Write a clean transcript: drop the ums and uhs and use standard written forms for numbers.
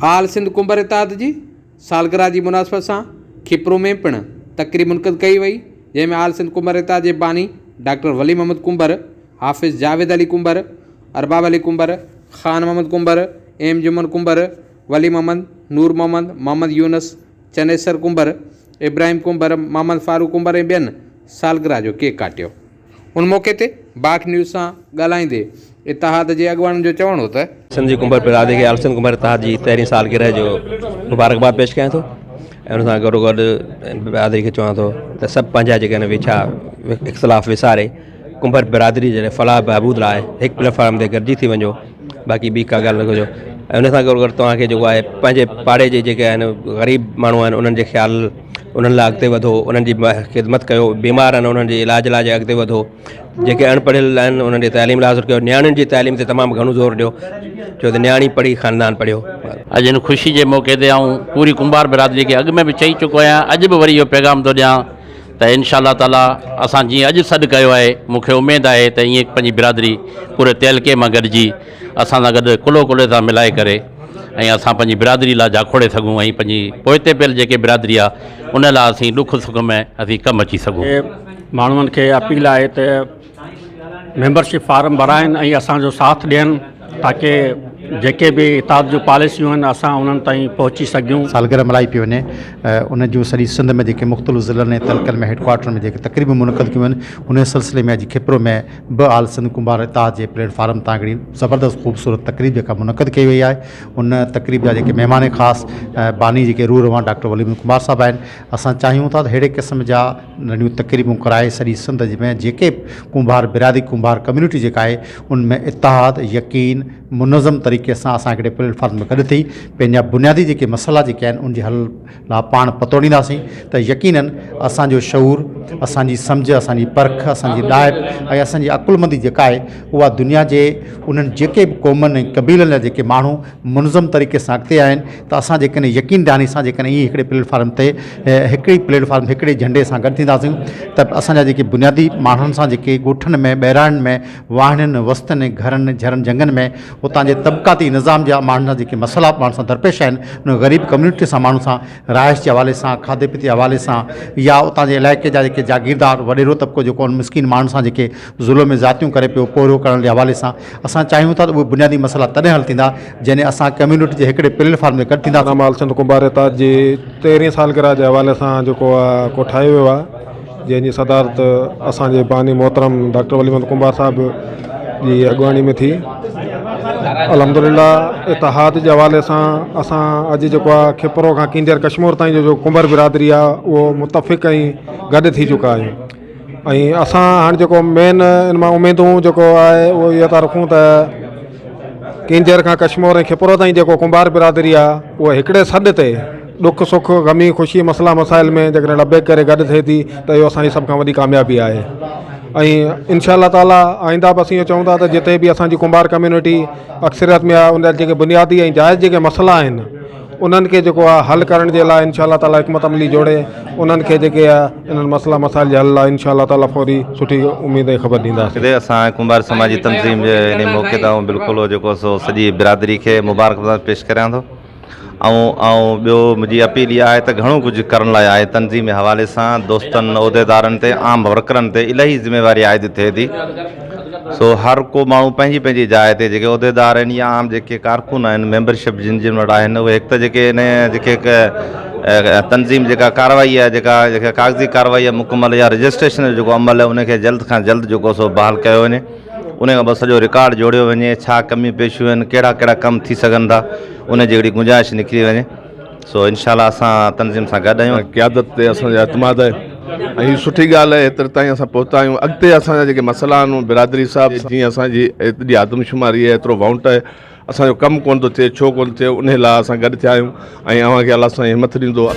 آل سنڌ ڪنڀر اتحاد جي سالگرهه جي مناسبت سان کپرو ۾ پڻ تقريب منعقد ڪئي وئي، جنهن ۾ آل سنڌ ڪنڀر اتحاد جي باني ڊاڪٽر ولي محمد ڪنڀر، حافظ جاويد علي ڪنڀر، ارباب علي ڪنڀر، خان محمد ڪنڀر، ايم جمن ڪنڀر، ولي محمد، نور محمد، محمد يونس، چنيسر ڪنڀر، ابراهيم ڪنڀر، محمد فاروق ڪنڀر ۽ ٻين سالگرهه جو ڪيڪ ڪاٽيو. ان موقعي تي باک نيوز سان ڳالهائيندي اتحاد جي اڳواڻن جو چوڻ هو ته. سنڌ جي ڪنڀر برادري کي آل سنڌ ڪنڀر اتحاد جي تيرهين سالگرهه جو مبارڪباد پيش ڪيان ٿو ۽ ان سان گڏو گڏ برادري کي چوان ٿو ته سڀ پنهنجا جيڪي آهن ويڇا اختلاف وساري ڪنڀر برادري جي فلاح بهبود لاء هڪ پليٽ فارم تي گڏجي ٿي وڃو باقي ٻي ڪا ڳالهه نه ڪجو ۽ ان سان گڏو گڏ توهان کي جيڪو آهي پنهنجي پاڙي جي جيڪي آهن غريب ماڻهو آهن انهن جي خيال انهن لاء اڳتي وڌو انهن جي خدمت ڪيو بيمار آهن انهن جي علاج لاء اڳتي وڌو جيڪي اڻ پڙهيل آهن انهن جي تعليم لاء ڪيو نياڻين جي تعليم تي تمام گهڻو زور ڏيو ڇو ته نياڻي پڙهي خاندان پڙهيو. اڄ هن خوشي جي موقعي تي آئون پوري ڪنڀار برادري کي اڳ ۾ به چئي چڪو آهيان اڄ به وري اهو پيغام ٿو ڏيان ته انشاء الله تعالي اسان جيئن اڄ سڏ ڪيو آهي مون کي اميد آهي ته ائين پنهنجي برادري پوري تعلقي مان گڏجي اسان سان گڏ ڪلهو ڪلهي سان ملائي ڪري ۽ اسان پنهنجي برادري لاء جاکوڙي سگهون ۽ پنهنجي پوئتي پيل جيڪي برادري آهي ان لاء اسين ڏک سک ۾ اسين ڪم اچي سگهون. ماڻهن کي اپيل آهي ته ميمبرشپ فارم ڀرائن ۽ اسان جو ساٿ ڏين تاڪه جيڪي به اتحاد جون پاليسيون آهن اسان انهن تائين پهچي سگهون. سالگرهه ملهائي پئي وڃي ان جون سڄي سنڌ ۾ جيڪي مختلف ضلعن ۽ تعلقن ۾ هيڊ ڪوارٽر ۾ جيڪي تقريبون منعقد ڪيون ويون ان سلسلي ۾ اڄ کپرو ۾ به آل سنڌ ڪنڀار اتحاد جي پليٽ فارم تان هڪڙي زبردست خوبصورت تقريب جيڪا منعقد ڪئي وئي آهي ان تقريب جا جيڪي مهمان خاص باني جيڪي روح روان ڊاڪٽر ولي محمد ڪنڀار صاحب آهن اسان چاهيون ٿا ته اهڙي قسم جا ننڍيون تقريبون ڪرائي سڄي سنڌ ۾ جيڪي به ڪنڀار برادري ڪنڀار ڪميونٽي جيڪا آهي ان ۾ اتحاد يقين منظم طريقي سان اسان هڪڙي پليٽ فارم ۾ گڏ ٿي پنهنجا بنيادي جيڪي مسئلا جيڪي آهن ان جي حل لاء پاڻ پتوڙينداسين ته يقينن اسان جو شعور، اسان جي سمجهه، اسان جي پرک، اسان جي ڏاهپ ۽ اسان جي عقلمندي جيڪا آهي اها دنيا جي انهن جيڪي به قومن ۽ قبيلن جا جيڪي ماڻهو منظم طريقي سان اڳتي آيا آهن ته اسان جيڪڏهن يقين دهاني سان جيڪڏهن ائين هڪڙي پليٽ فارم تي هڪڙي پليٽ فارم هڪڙي جهنڊي سان گڏ ٿينداسين ته اسان جا جيڪي بنيادي ماڻهن سان جيڪي ڳوٺن ۾ ٻهراڙين ۾ واهڻين وستين گهرن جهرن جهنگن ۾ اتان جي طبقاتي نظام جا ماڻهن سان جيڪي مسئلا پاڻ سان درپيش آهن ان غريب ڪميونٽي سان ماڻهن سان رهائش جي حوالي سان کاڌي پيتي جي حوالي سان يا اتان جي علائقي جا جيڪي جاگيردار وڏيرو طبقو جيڪو ان مسڪين ماڻهن سان جيڪي ظلم ۽ زيادتيون ڪري پيو پورهيو ڪرڻ جي حوالي سان اسان چاهيون ٿا ته اهي بنيادي مسئلا تڏهن حل ٿيندا جڏهن اسان ڪميونٽي جي هڪڙي پليٽ فارم تي گڏ ٿينداسين. مال سنڌ ڪنڀار اتحاد جي تيرهين سالگرهه جي حوالي سان جيڪو آهي ڪوٺايو ويو آهي جنهن جي صدارت اسان جي باني محترم ڊاڪٽر ولي محمد ڪنڀار صاحب جي اڳواڻي ۾ ٿي. الحمدلله اتحاد جي حوالي سان اسان اڄ جيڪو آهي کپرو کان ڪينجهر ڪشمور تائين جو ڪنڀر برادري آهي اهو متفق ۽ گڏ ٿي چڪا آهيون ۽ اسان هاڻي جيڪو مين ان مان اميدون جيڪو آهي اهو اهو ٿا رکون ته ڪينجهر کان ڪشمور ۽ کپرو تائين جيڪو ڪنڀار برادري آهي اهو هڪڙي سڏ تي ڏک سک غمي خوشي مسئلا مسائل ۾ جيڪڏهن لبيڪ ڪري گڏ ٿئي ٿي ته اهو اسان جي سڀ کان وڏي ڪاميابي آهي ۽ انشاء الله تعاليٰ آئنده به اسين اهو چئون ٿا ته جتي به اسان جي ڪنڀار ڪميونٽي اڪثريت ۾ آهي ان جا جيڪي بنيادي ۽ جائز جيڪي مسئلا آهن انهن کي جيڪو آهي حل ڪرڻ جي لاء انشاء الله تعاليٰ حڪمت عملي جوڙي انهن کي جيڪي آهي انهن مسئلا مسائل جي حل لاء انشاء الله تعاليٰ فوري سٺي اميد ۽ خبر ڏينداسين. اسان ڪنڀار سماجي تنظيم جي انهي موقعي تان آئون بلڪل جيڪو سو سڄي برادري کي مبارڪباد پيش ڪريان ٿو. ۽ ۽ ٻيو منهنجي اپيل اها آهي ته گهڻو ڪجهه ڪرڻ لاء آهي تنظيم حوالي سان دوستن عهديدارن تي عام ورڪرن تي الاهي ذميواري عائد ٿئي ٿي سو هر ڪو ماڻهو پنهنجي پنهنجي جاء تي جيڪي عهديدار آهن يا عام جيڪي ڪارڪن آهن ميمبرشپ جن جن وٽ آهن اهي هڪ ته جيڪي ان جيڪي هڪ تنظيم جيڪا ڪارروائي آهي جيڪا جيڪا ڪاغذي ڪارروائي آهي مڪمل يا رجسٽريشن جو جيڪو عمل آهي ان کي جلد کان جلد جيڪو سو بحال ڪيو وڃي ان کان پوء سڄو رڪارڊ جوڙيو وڃي، ڇا ڪميون پيشيون آهن، ڪهڙا ڪهڙا ڪم ٿي سگهن ٿا، ان جي هڪڙي گنجائش نڪري وڃي، سو انشاء الله اسان تنظيم سان گڏ آهيون. قيادت تي اسان جو اعتماد آهي ۽ هي سٺي ڳالهه آهي هيتري تائين اسان پهتا آهيون اڳتي اسان جا جيڪي مسئلا آهن برادري حساب جيئن اسان جي ايتري آدمشماري آهي ايترو وائونٽ آهي اسان جو ڪم ڪونه ٿو ٿئي ڇو ڪونه ٿئي انهي لاء اسان گڏ ٿيا آهيون ۽ اوهان کي الله سائين همٿ ڏيندو.